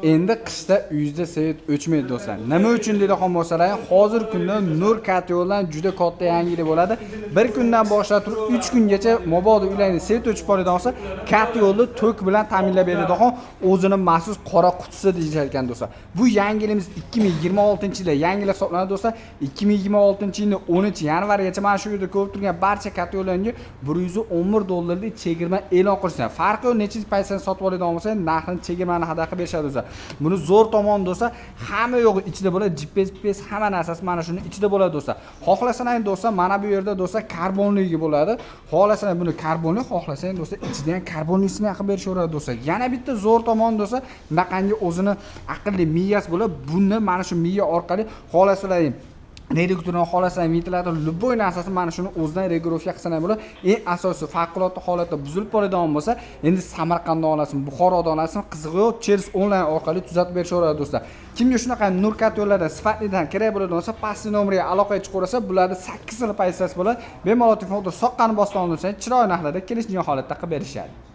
Endi qishda uyingizda свет o'chmaydi, do'stlar. Nima uchun deydigan bo'lsalar, hozirgi kunda Nur котёл dan juda katta yangilik bo'ladi. Bir kundan boshlab turib 3 kungacha mabodo uylarning свет o'chib qoladigan bo'lsa, котёл ni tok bilan ta'minlab beradigan o'zini maxsus qora qutisi deyishar ekan, do'stlar. Bu yangiligimiz 2026-yilda yangilik hisoblanadi, do'stlar. 2026-yilning 10 yanvarigacha mana shu yerda ko'rib turgan barcha котёл larga 111 dollarlik chegirma e'lon qilishgan. Farqi yo'q, nechinchi paytdan sotib oladigan bo'lsa, narxini chegirmani hadya qilib berishadi, do'stlar. Buni zo'r tomoni, do'stlar, hamma yo'g'i ichida bo'ladi, GPS, PS, hamma narsasi mana shuni ichida bo'ladi, do'stlar. Xohlasangiz, do'stlar, mana bu yerda, do'stlar, karbonligi bo'ladi. Xohlasangiz buni karbonli, xohlasangiz, do'stlar, ichida ham karbonlisini ham qilib berishaveradi, do'stlar. Yana bitta zo'r tomoni, do'stlar, bunaqangi o'zini aqlli miyasi bo'lib, buni mana shu miya orqali xohlasalar reduktorni, xohlasang ventilyator, любой narsasi mana shuni o'zidan регулировка qilsa ham bo'ladi. Eng asosiysi, favqulodda holatda buzilib qoladigan bo'lsa, endi Samarqanddan olasizmi, Buxorodan olasizmi, qizig'i yo'q, через onlayn orqali tuzatib berishaveradi, do'stlar. Kimga shunaqa Nur котёл lardan sifatlidan kerak bo'ladigan bo'lsa, pastki nomerga aloqaga chiqaversa, bularni 8 xil pozitsiyasi bo'ladi. Bemalol telefon soqqani bosib olsangiz, chiroyli narxlarda kelishgan holatda qilib berishadi.